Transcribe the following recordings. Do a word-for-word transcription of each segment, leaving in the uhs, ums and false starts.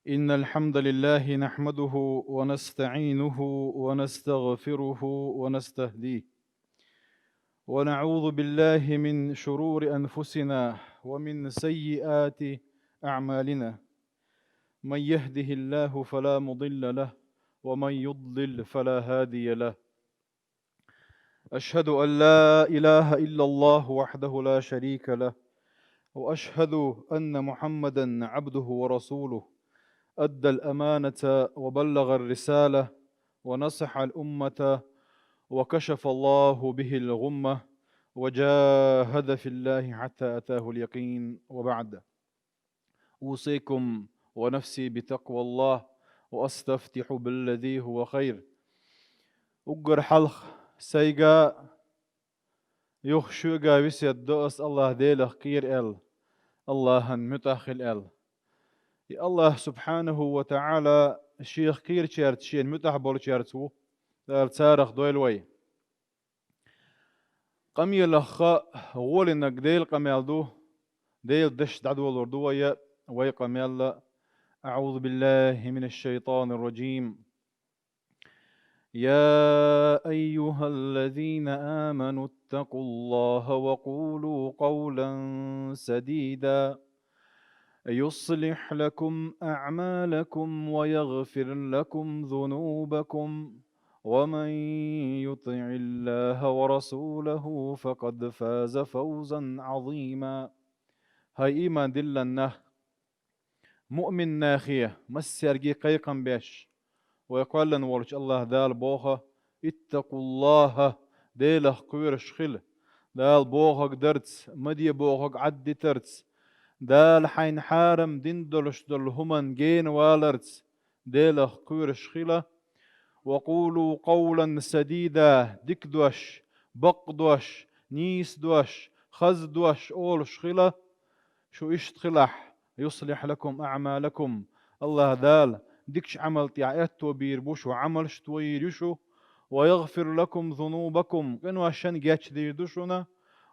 إن الحمد لله نحمده ونستعينه ونستغفره ونستهديه، ونعوذ بالله من شرور أنفسنا ومن سيئات أعمالنا. من يهده الله فلا مضل له، ومن يضلل فلا هادي له. أشهد أن لا إله إلا الله وحده لا شريك له، وأشهد أن محمدا عبده ورسوله، أدى الأمانة وبلغ الرسالة ونصح الأمة وكشف الله به الغمة وجاهد في الله حتى أتاه اليقين، وبعد. أوصيكم ونفسي بتقوى الله، وأستفتح بالذي هو خير. Уггар хьалха сайга, юха шуьга весет до ас Аллахь Делах кхера аьлла, Аллахьан муьтӀахь хила аьлла. И Аллахь субхьанаху ва таӀала Шех кхерачаьрца, Шена муьтӀахь болчаьрца ву, Дала царах дойла вай. Къамелах гӀолинарг Делан къамел ду, Делан дешаш дӀадолор ду вай, вай къамел. أعوذ بالله من الشيطان الرجيم. يا أيها الذين آمنوا اتقوا الله وقولوا قولا سديدا يصلح لكم أعمالكم ويغفر لكم ذنوبكم ومن يطع الله ورسوله فقد فاز فوزا عظيما. ХӀай иман диллина нах, муъмин нахе, массаьрга кхайкхам беш, вай кхоьллина волчу Аллахь Дала боху: «Иттакъуллаха», Делах кхоьруш хила, Дала бохург дарца, ма де бохург Ӏаддитарца, Дала хьайна хьарам дина долуш долу хӀуманна гена валарца, Делах кхоьруш хила. «Ва къулу къавлан садида», дика дош, бакъ дош, нийса дош, хаза дош олуш хила. Шу иштта хилахь, «юслихь лакум аъмалакум», Аллахь Дала дикачу Ӏамал тӀехь аьтто бийр бу шу, Ӏамалш тойийр ю шу, «ва ягъфир лакум зунубакум», къиношна гечдийр ду шуна,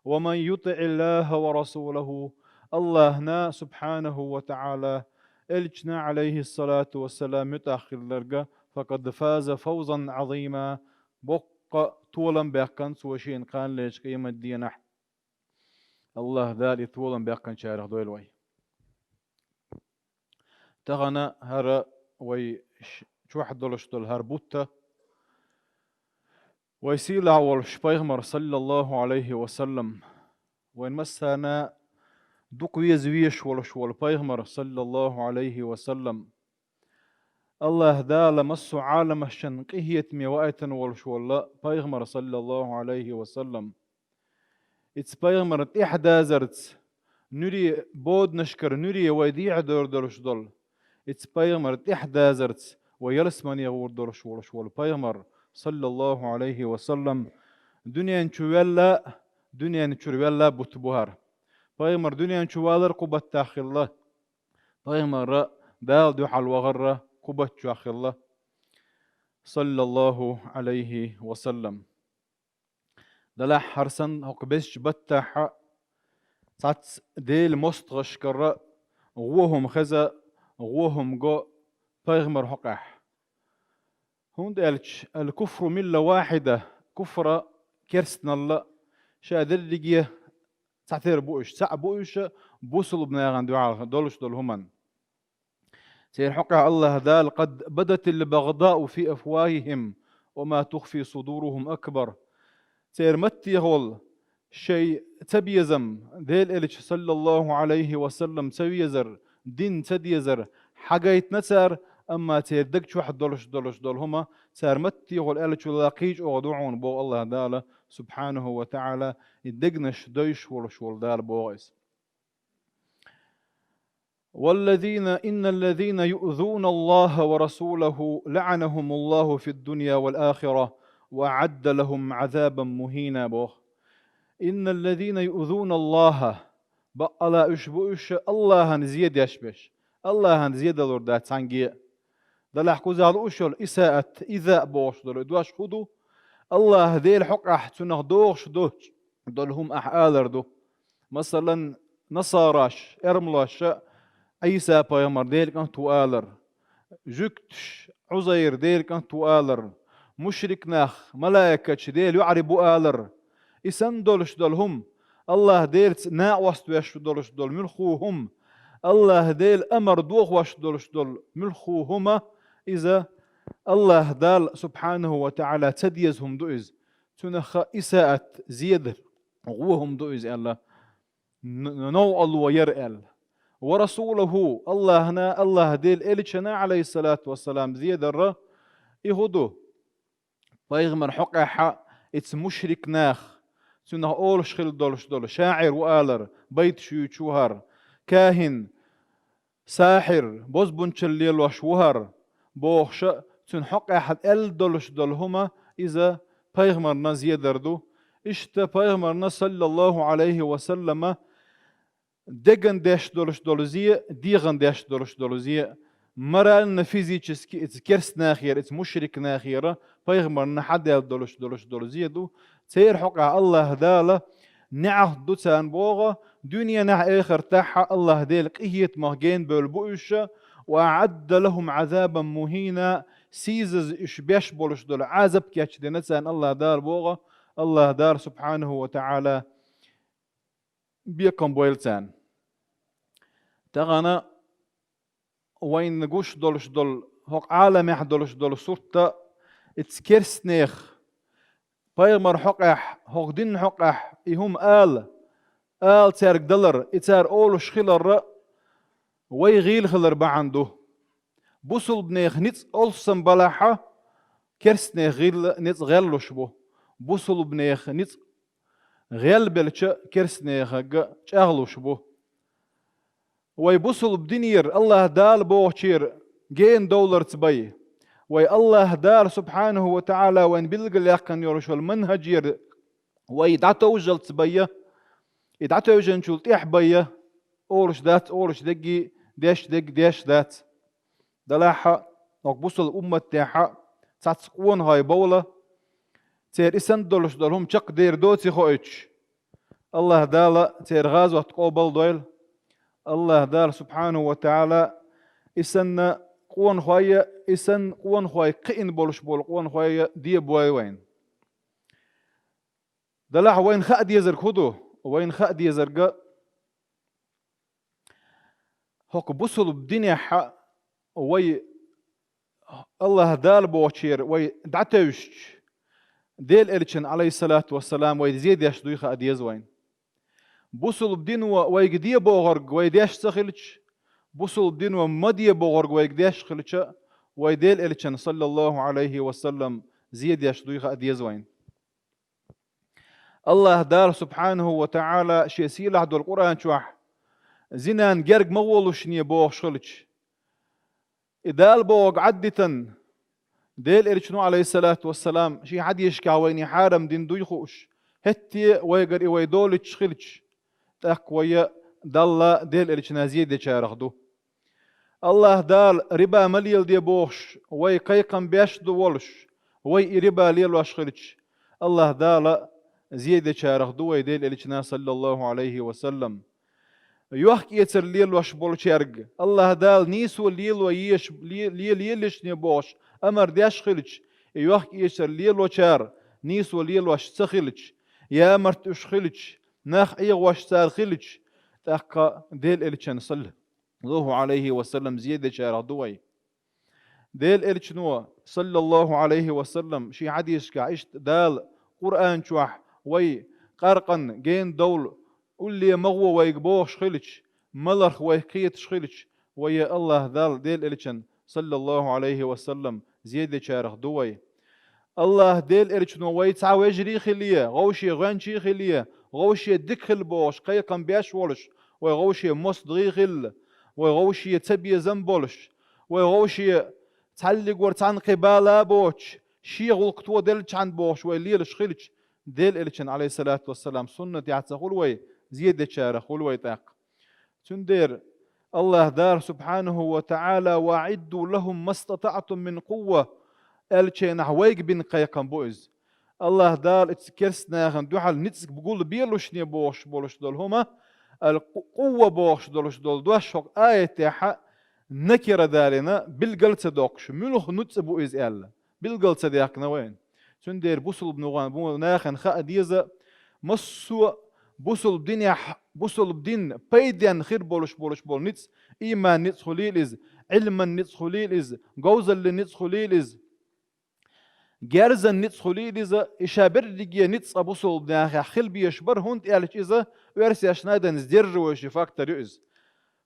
«ва ман ютиӀиллаха ва расулаху», Аллахьна, субхьанаху ва таӀала, Элчана, Ӏалайхиссалату вассалам, муьтӀахь хилларг, «факъад фаза фавзан Ӏазима», боккха толам баьккхина цо шена кханалерчу къематдийнахь. Аллахь Дала и толам баьккхинчарах дойла вай. Тахана хӀара вай ш-, чохь долуш долу хӀара бутт, вай сийлахь волуш пайхамар, саллаллаху Ӏалайхи ва саллам, вайн массарна дукха веза везаш волуш волу пайхамар, саллаллаху Ӏалайхи ва саллам, Аллахь Дала массо а Ӏаламашна къинхетаме ваийтина волуш волу пайхамар, саллаллаху Ӏалайхи ва саллам. Ица пайхамарна тӀаьхьадазарца, нуьре, боданашкара нуьре вай дехьадор долуш долу, ица пайхамарна тӀаьхьадазарца вай ялсамане гӀур долуш волуш волу пайхамар, саллаллаху Ӏалайхи ва саллам, дуьнен чу ваьлла, дуьнен чуьра ваьлла бутт бу хӀара. Пайхамар дуьнен чу валар кху баттахь хилла. Пайхамар Дала дуьхьал вахар кху бутт чохь хилла, саллаллаху Ӏалайхи ва саллам. Делахь хӀара санна хӀокху бесачу баттахь цхьацца Делан мостагӀашкара вон хӀума хеза, вон хӀума го пайхамар хьокъехь. ХӀунда аьлча, «Ал-куфру милла вахьида», куфра, керстаналла, ша дерриге цхьатера бу уьш, цхьаъ бу уьш, бусулба нахана дуьхьал долуш долу хӀуманна. Церан хьокъехь Аллахь Дала: «Къад бадатил багъдау фи афвахихим, ва ма тухфи судурухум акбар». Церан маттехула шайн цабезам, Делан Элча, саллаллаху Ӏалайхи ва саллам, ца везар, дин ца дезар хьагайтина цара, амма церан даг чохь долуш долуш долу хӀума, цара маттехула аьллачул а кхечу оха ду хьуна, боху Аллахь Дала, субхьанаху ва таӀала, и дегнаш дойуш волуш волу Дала боху иза. والذين، إن الذين يؤذون الله ورسوله لعنهم الله في الدنيا والآخرة وأعد لهم عذابا مهينا, боху. إن الذين يؤذون الله, баккъала уьш бу уьш Аллахьан зе деш берш, Аллахьан зе далур дац цхьаьнгге а. Делахь кхузахь лууш йолу исаат, иза бохуш долу и дош хӀун ду? Аллахь Делан хьокъехь цунах дохуш долчу долу хӀума ахь алар ду. Масалан, насараш, эрмалоша Ӏийса пайхамар Делан кӀант ву алар, жуьгташа Ӏузайр Делан кӀант ву алар, мушрик нах малаикаш Делан йоӀарий бу алар, и санна долуш долу хӀума, АллахӀ Делаца накъост веш долуш долу муьлхха хӀума, АллахӀ Делан амар дохош долуш долу муьлхха хӀума, иза АллахӀ Дала субхьанаху ва таӀала ца деза хӀума ду иза. Цунах исаат, зедар, гӀо хӀума ду иза аьлла, н-, новкъарло яра аьлла. Ва расулаху, АллахӀна, АллахӀ Делан элчана, Ӏалайхиссалату вассалам, зедарра, и хӀун ду? Пайхамар хьокъехьа, ица мушрик нах, цунах олуш хила долуш долу шаӀир ву алар, байташ юьйцуш ву хӀара, кахин, сахьир, бозбунчалла лелош ву хӀара, бохуша, цуьнан хьокъехьа аьлла долуш долу хӀума, иза пайхамарна зедар ду. Иштта пайхамарна, саллаллаху Ӏалайхи ва саллама, деган деш долуш долу зе, дегӀан деш долуш долу зе, морально, физически ица керст нахера, ица мушрик нахера пайхамарна хьадаьлла долуш долуш долу зе ду. Церан хьокъехь АллахӀ Дала неӀалт ду царна боху, дуьненахь, эхартахь а АллахӀ Дела къинхетамах генабевлла бу уьш, ва аӀадда лахум Ӏазабан мухӀина, сийсаза уьш беш болуш долу Ӏазап кечдина царна АллахӀ Дала боху, АллахӀ Дала субхьанаху ва таӀала бекхам бойла царна. Тахана вайна гуш долуш долу, хӀокху Ӏаламехь долуш долу сурт а, ица керст нех, пайхамар хьокъехь, хӀокху динна хьокъехь и хӀума ала, ала цаьрга далар, и цара олуш хиларра, вай гӀийла хилар бахьана ду. Бусулбанех ницкъ олуссам балахьа, керст нех гӀийла ницкъ гӀеллуш бу. Бусулбанех ницкъ гӀелбелча, керст нехага чӀагӀлуш бу. Вай бусулба динера, АллахӀ Дала бохучера гена довларца бай. Вай АллахӀ Дала субхьанаху ва таӀала вайна билгалъяьккхина йолуш йолу манхӀажера вай дӀатовжалц бай. И дӀатевжинчул тӀаьхьа бай, олуш дац, олуш дерг, деш дерг, деш дац. Делахь а, хӀокху бусулба умматехь а цхьацца къонахой бовла, церан и санна долуш долу хӀума чекхдер доций хоуьйтуш, АллахӀ Дала церан гӀазот къобалдойла. АллахӀ Дала субхьанаху ва таӀала и санна къонахой а, и санна къонахой кхиъна болуш болу къонахой а дебойла вайна. Делахь вайна хаа дезарг хӀун ду? Вайна хаа дезарг а, хӀокху бусулба динехь а вай АллахӀ Дала бохучера вай дӀатевжча, Делан элчан, Ӏалайхиссалату вассалам, вай зе деш дуй хаа деза вайна. Бусулба дино вайга де бохург вай деш ца хилча, бусулба дино ма де бохург вайга деш хилча, вай Делан элчан, саллаллаху Ӏалайхи ва саллам, зе деш дуй хаа деза вайна. АллахӀ Дала субхьанаху ва таӀала шен сийлахь долу Къуръан чохь, зинан герга ма гӀолушне бохуш хилча, и Дала бохург Ӏаддитан, Делан элчано, Ӏалайхиссалату вассалам, шен хьадисашкахь вайна хьарам дина дуй хууш, хӀетте а вайгара и вай долуьйтуш хилча, тӀаккха вай а Далла, Делан элчана зе дечарах ду. АллахӀ Дала риба ма леладе бохуш, вай кхайкхам беш ду волуш, вай и риба лелош хилча, АллахӀ Дала зе дечарах ду вай Делан элчана, саллаллаху Ӏалайхи ва саллам. Йохк-эцар лелош болчаьрга АллахӀ Дала нийсо лело еш, ле-, ле-, лелешне бохуш амар деш хилча, и йохк-эцар лелочара нийсо лелош ца хилча, ямарт уьш хилча, нах Ӏехош цара хилча, тӀаккха Делан элчан, саллаллаху Ӏалайхи ва саллам, зе дечарах ду вай. Делан элчано, саллаллаху Ӏалайхи ва саллам, шен хьадисашкахь иштта Дала Къуръан чохь вай къаркъан гена довла, улле ма гӀо вайга бохуш хилча, маларх вайх кхеташ хилча, вай а АллахӀ Далла, Делан элчан, саллаллаху Ӏалайхи ва саллам, зе дечарах ду вай. АллахӀ Делан элчано вай цхьа вежарий хиле, вовше гӀоьнчий хиле, вовше дика хила бохуш кхайкхам беш волуш, вай вовше мостагӀий хилла, вай вовше цабезам болуш, вай вовше цхьаллигора цхьаьна кхин бала а боцуш, шен гӀуллакх то деллачхьана бохуш вай лелаш хилча, Делан элчан, Ӏалайхиссалату вассалам, суннатехь ца хуьлу вай, зе дечарах хуьлу вай тӀаккха. Цундела АллахӀ Дала субхьанаху ва таӀала: «Ва аӀидду лахум мастатаӀтум мин къувва», аьллачийнахь вайга бина кхайкхам бу иза. АллахӀ Дала ица керст нахана дуьхьал ницкъ гулбелушне бохуш болуш долу хӀума, Ал-къу-, къувва бохуш долуш долу дош хӀокху аятехьа накира далийна, билгал ца доккхуш, муьлха ницкъ бу иза аьлла, билгал ца даьккхина вайна. Цундела бусулба нугӀан бу нахана хаа деза, массо а бусулба динехь, бусулба дин пайденна хир болуш болуш болу ницкъ, ийман ницкъ хуьлийла иза, Ӏилман ницкъ хуьлийла иза, говзаллин ницкъ хуьлийла иза, герзан ницкъ хуьлийла иза, и ша берриге ницкъ цкъа бусулба нахехь хила безаш бара, хӀунда аьлча иза оьрсешна дан сдерживающий фактор ю иза.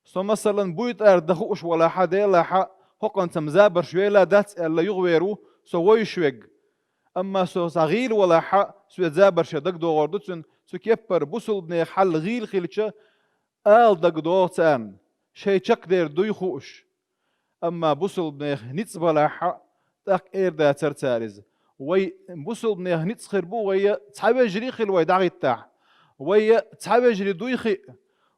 Со, масалан, буй тӀара дан хууш валахьа, делахьа, хӀокхунца-м забарш вейла дац аьлла юхавер ву, со вовзуш верг. Амма со схьагӀийла валахьа, соьца забарш дагадогӀур ду цуьнан, цу кеппара бусулба нехан хьал гӀийла хилча, ала дагадогӀу царна, шайн чекхдер дуй хууш. Амма бусулба нехан ницкъ балахьа, тӀаккха эр дацара цара иза. Вай бусулба нехан ницкъ хир бу, вай цхьа вежарий хила вай дӀахӀиттахь. Вай цхьа вежарий дуй хиъ,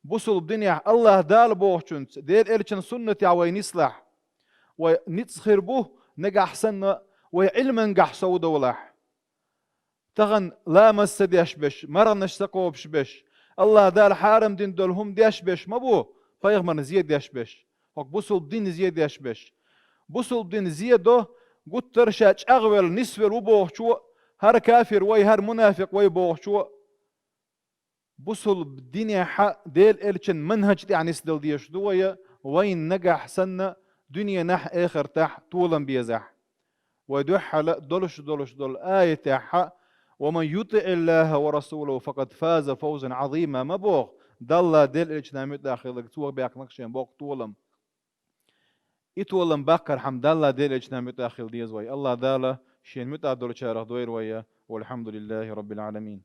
бусулба динехь АллахӀ Дала бохучунца, Делан Элчан суннатехь вай нислахь. Вай ницкъ хир бу, нагахь санна вай Ӏилмангахь совдовлахь. Тахана ламаз ца деш берш, марханаш ца кхобуш берш, АллахӀ Дала хьарам дина долу хӀума деш берш ма бу, пайхамарна зе деш берш, хӀокху бусулба динна зе деш берш. Бусулба динна зе до, гуттара ша чӀагӀвелла, нисвелла ву бохучо, хӀара кафир вай, хӀара мунафикъ вай бохучо, бусулба динехьа, Делан Элчан манхӀаж тӀехь нисдала дезаш ду вай, вайна нагахь санна дуьненахь, эхартахь толам безахь. Вай дуьххьала долуш долуш долу аятехьа: «Ва ман ютиӀиллахӀа ва расулахӀу факъад фаза фавзан Ӏазима», ма боху, Далла, Делан Элчана муьтӀахь хилларг цо баьккхинарг шен боккха толам. И толам баккхархьама Далла, Делан Элчана муьтӀахь хила деза вай. АллахӀ Дала шен муьтӀахь долчарах дойла вай. ВалхьамдулиллахӀи Раббил Ӏаламин.